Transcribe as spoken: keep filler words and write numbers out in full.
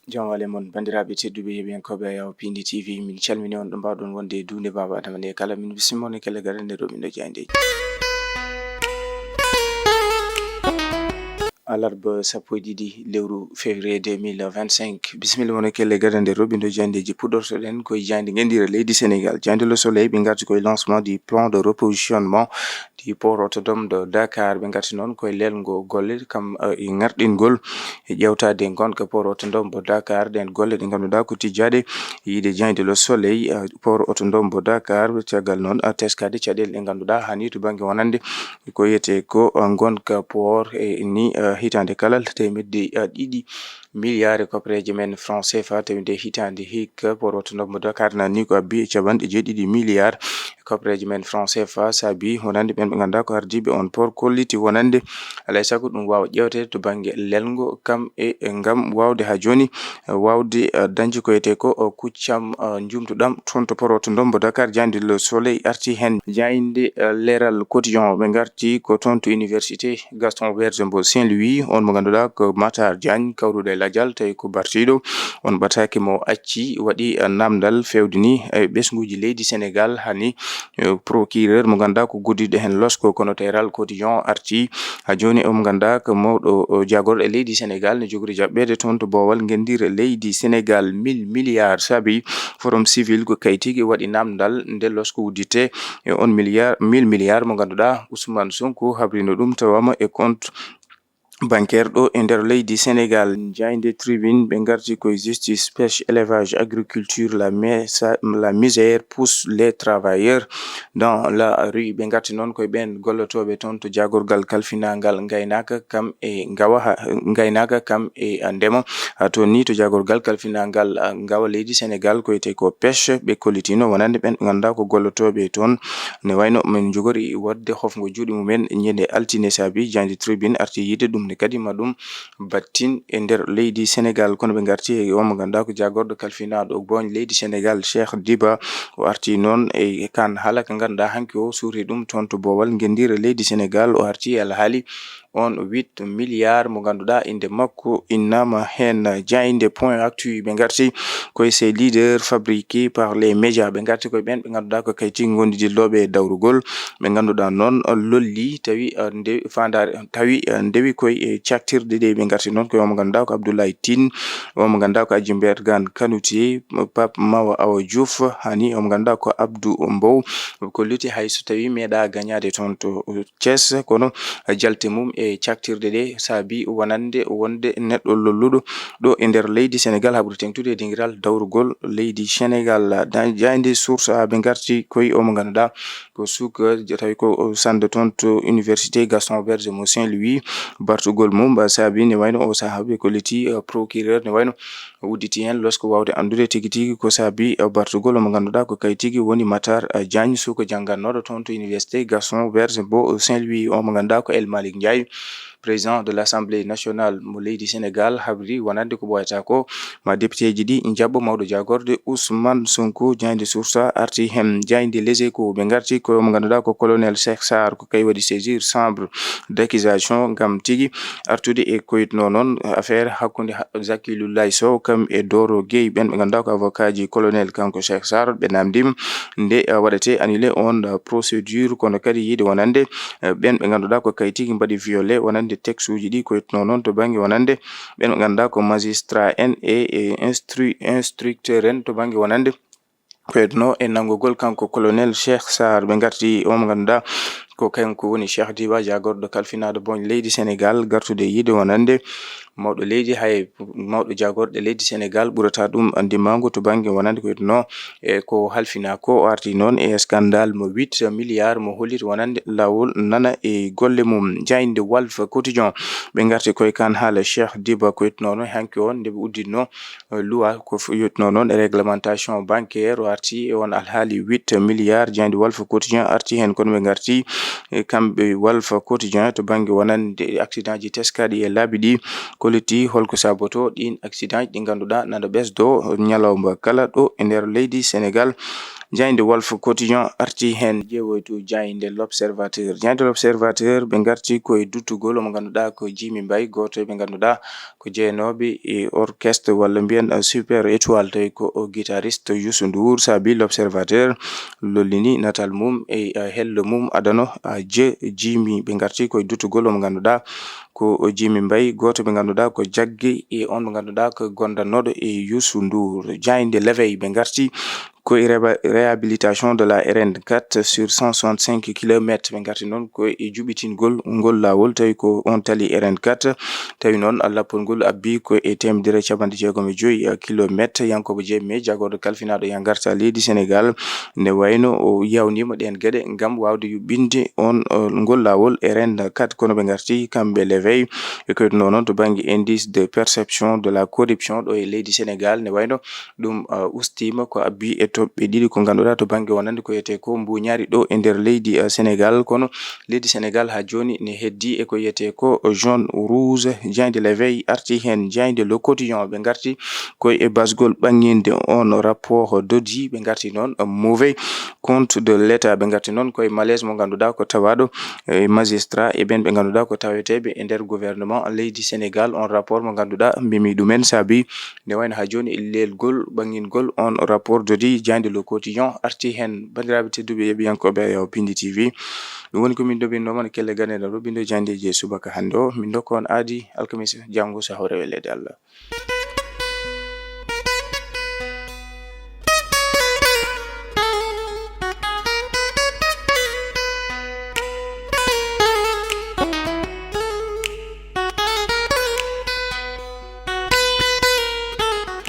Jam wale mon, banndiraaɓe tedduɓe, heɓiyankooɓe Ayaw Pindi T V, min calmini on ɗo mbaawɗon wonde e duunde Baaba Adama nde kala. Min bismima on e kelle gaɗande ɗo min ɗo jaayndeeji. Alarba sappo e ɗiɗi lewru février deux mille vingt-cinq. Bisimilla mon e kelle gaɗande ɗo min ɗo jaayndeeji. Puɗɗortoɗen ko e jaaynde ngenndire leydi Senegal. Jaaynde Le Soleil, ɓe ngarti ko e lancement du plan de repositionnement du port autonome de Dakar. Ɓe ngarti noon ko e lelngo golle kam, eh, e ŋarɗingol e ƴeewtaade ngonka port autonome mo Dakar. Ɗeen golle ɗe ngannduɗaa ko tijjaaɗe yiide jaaynde Le Soleil, eh, port autonome mo Dakar. Caggal noon, eh, teskaade caɗeele ɗe ngannduɗaa hani to bannge wonande ko wiyetee ko, eh, ngonka port e ni, eh, hitaande kala teemedde, eh, ɗiɗi milliard e koppereeje men franc C F A, tawi nde hitaande hikka port autonome mo Dakar nan ni ko abbi e capanɗe jeeɗiɗi milliard e koppereeje men franc C F A. Saabi wonande ɓeen ɓe ngannduɗaa ko ardiiɓe on port kolliti wonande alay sago ɗum waawa ƴeewteede to bannge lelngo kam e, e ngam waawde haa jooni, eh, waawde, eh, dañde ko wiyetee ko, eh, kuccam, eh, njumtuɗam toon to port autonome mo Dakar. Jaaynde Le Soleil arti heen. Jaaynde, eh, Leral Quotidien, ɓe ngarti ko toon to université Gaston Berger mo Saint-Louis, on mo ngannduɗaa ko Matar Diagne, kawruɗo e lajal, tawi ko bartiiɗo. On ɓataake mo acci, waɗi, eh, naamndal feewde ni e ɓesnguuji leydi Senegal, hani, eh, procureur mo ngannduɗaa ko guddiiɗo heen losko, kono Leral Quotidien arti haa jooni, o mo ngannduɗaa ko mawɗo, o, jaagorɗo e leydi Senegal, ne jogori jaɓɓeede toon to boowal ngenndire leydi Senegal, mille milliards. Saabi Forum Civil ko kayti gi waɗi naamndal nde losko udditee e on milliard, mille milliards mo ngannduɗaa Ousmane Sonko habrino ɗum tawama e compte bancaire ɗo e nder leydi Senegal. Jaaynde Tribune, ɓe ngarti koye justice, pêche, élevage, agriculture, la mesa-, la misère pousse les travailleurs dans la rue. Ɓe ngarti noon koye ɓeen gollotooɓe toon to jaagorgal kalfinaangal ngaynaaka kam e ngawa, ha, ngaynaaka kam e ndema. Ha toon ni to jaagorgal kalfinaangal, ah, ngawa leydi Senegal ko wiyetee ko pêche, ɓe kollitino wonande ɓeen ɓe ngannduɗaa ko gollotooɓe toon. Ne wayno min njogori waɗde hofngo juuɗe mumen ñande altine, saabi jaaynde Tribune arti yiide ɗum ne kadi ma ɗum battin e nder leydi Senegal. Kono ɓe ngarti e o mo ngannduɗaa ko jaagorɗo kalfinaaɗo booñ leydi Senegal, Cheikh Diba. O arti noon e kaan haala ka ngannduɗaa hanki o suuri ɗum toon to boowal ngenndire leydi Senegal. O arti e alhaali on huit milliards mo ngannduɗaa innde makko innaama heen. Jaaynde Point Actu, ɓe ngarti koye ces leaders fabriqués par les médias. Ɓe ngarti koye ɓeen ɓe ngannduɗaa ko kayti ngonndidilooɓe e dawrugol. Ɓe ngannduɗaa noon lolli tawi, eh, nde faandaare, tawi, eh, ndewi koye e caktirɗe ɗe. Ɓe ngarti noon koye o mo ngannduɗaa ko Abdoulaye Tine, o mo ngannduɗaa ko Aji Mbergane Kanouté, Pape Mawa Awa Diouf, hani o mo ngannduɗaa ko Abdou Mbow. Ko lutti hay so tawi meeɗaa gañaade toon to Thiès, kono jalte mum e caktirɗe ɗe saabi wonande wonde neɗɗo lolluɗo ɗo e nder leydi Senegal, haɓri teeŋtude e dingiral dawrugol leydi Senegal. Da-, jaaynde Source A, ɓe ngarti koye o mo ngannduɗaa ko suka, tawi ko sannde toon to université Gaston Berger mo Saint-Louis. Bartugol mum, ba saabi ne wayno o sahaa ɓe kolliti, eh, procureur ne wayno udditi heen losko waawde anndude tigi tigi ko saabi, eh, bartugol mo ngannduɗaa ko kayti gi woni Matar, eh, Diagne, suka janngannooɗo toon to université Gaston Berger mo Saint-Louis. O mo ngannduɗaa ko El Malick Ndiaye, président de l'Assemblée nationale mo leydi Senegal, habri wonande ko ɓooyata ko ma député ji ɗi njaɓɓo mawɗo jaagorɗe Ousmane Sonko. Jaaynde Source A arti heen. Jaaynde Les Échos, ɓe ngarti ko mo ngannduɗaa ko colonel Cheikh Sarr, ko kay waɗi saisir chambre d'accusation ngam tigi artude e ko wiyetnoo noon affaire hakkunde ha-, Zakilullahi Sow kam e Doro Gueye, ɓeen ɓe ngannduɗaa ko avocat ji colonel kanko Cheikh Sarr. Ɓe naamndiima nde, eh, waɗetee annulé on, eh, procédure, kono kadi yiide wonande, eh, ɓeen ɓe ngannduɗaa ko kayti gi mbaɗi violé wonande texte uji ɗi, ko wiyetnoo noon to bannge wonande ɓeen ɓe ngannduɗaa ko magistrat en e, e instru-, instructeur en to bannge wonande ko wiyetnoo e nanngugol kanko colonel Cheikh Sarr. Ɓe ngarti o mo ngannduɗaa ko kanko woni Cheikh Diba, jaagorɗo kalfinaaɗo booñ leydi Senegal, gartude yiide wonande mawɗo leydi, hay mawɗo jaagorɗe leydi Senegal ɓurata ɗum ndimaango to bannge wonande ko wiyetnoo e ko halfinaa ko. O arti noon e scandale mo huit milliards mo holliti wonande laawol nana e golle mum. Jaaynde Walf Quotidien, ɓe ngarti koye kaan haala Cheikh Diba, ko wiyetnoo noon hanki o nde ɓe udditnoo, eh, loi ko f-, wiyetnoo noon e réglementation bancaire. O arti e on alhaali huit milliards. Jaaynde Walf Quotidien arti heen, kono ɓe ngarti, eh, kamɓe Walf Quotidien to bannge wonande accident ji teskaaɗi e laabi ɗi, Oliti, holko saboto ɗin accident ji ɗi ngannduɗaa nana ɓesdo ñalawma kala ɗo e nder leydi Sénégal? Jaaynde Walf Quotidien arti heen, ƴeewoytu jaaynde L'Observateur. Jaaynde L'Observateur, ɓe ngarti koye duttugol mo ngannduɗaa ko Jimi Mbaye, gooto ɓe ngannduɗaa ko jeyanooɓe e orchestre walla mbiyen, uh, Super Étoile, tawi ko o guitariste Youssou Ndour. Saabi L'Observateur lollini natal mum e, uh, hello mum adano, uh, je Jimi. Ɓe ngarti koye duttugol mo ngannduɗaa ko o Jimi Mbaye, gooto ɓe ngannduɗaa ko jaggi e on mo ngannduɗaa ko gondannooɗo e Youssou Ndour. Jaaynde L'Éveil ɓe ngarti ko e réba-, réhabilitation de la R N quatre sur cent soixante-cinq kilomètres. Ɓe ngarti noon ko e juɓitingol ngol laawol, tawi ko on tali R N quatre, tawi noon lappol ngol abbi ko e teemedere capanɗe jeegom e joyi kilomètres. Yankooba Jeeme, jagorɗo kalfinaaɗo e ngarta leydi Sénégal, ne wayno o yawniima ɗeen geɗe ngam waawde yuɓɓinde on, uh, ngol laawol R N quatre, kono ɓe ngarti kamɓe L'Éveil e koyɗo noon to bannge indice de perception de la corruption ɗo e leydi Sénégal, ne wayno ɗum, uh, ustiima ko abbi e toɓɓe ɗiɗi ko ngannduɗaa to bannge wonande ko wiyetee ko mbuuñaari ɗo e nder leydi, uh, Sénégal. Kono leydi Sénégal haa jooni ne heddi e ko wiyetee ko jaune rouge. Jaaynde L'Éveil arti heen, jaaynde Le Quotidien ɓe ngarti koye e basgol ɓaŋŋinde on rapport Dodi, ɓe ngarti noon, uh, mauvais compte de l'État, ɓe ngarti noon koye malaise mo ngannduɗaa ko tawaaɗo e magistrat e ɓeen ɓe ngannduɗaa ko taweteeɓe e nder gouvernement leydi Sénégal. On rapport mo ngannduɗaa mbimi ɗumen saabi nde wayno haa jooni e leelgol ɓaŋŋingol on rapport Dodi, jaaynde Le Quotidien arti heen. Banndiraaɓe tedduɓe yeeɓiyankooɓe Yaw Pindi T V, ɗum woni ko min ɗoɓɓinno mon kelle ganeɗo ɗo ɓindo jaayndeeji e subaka hannde o. Min ndokka on aadi alkamisa janngo so hawre weleede Allah.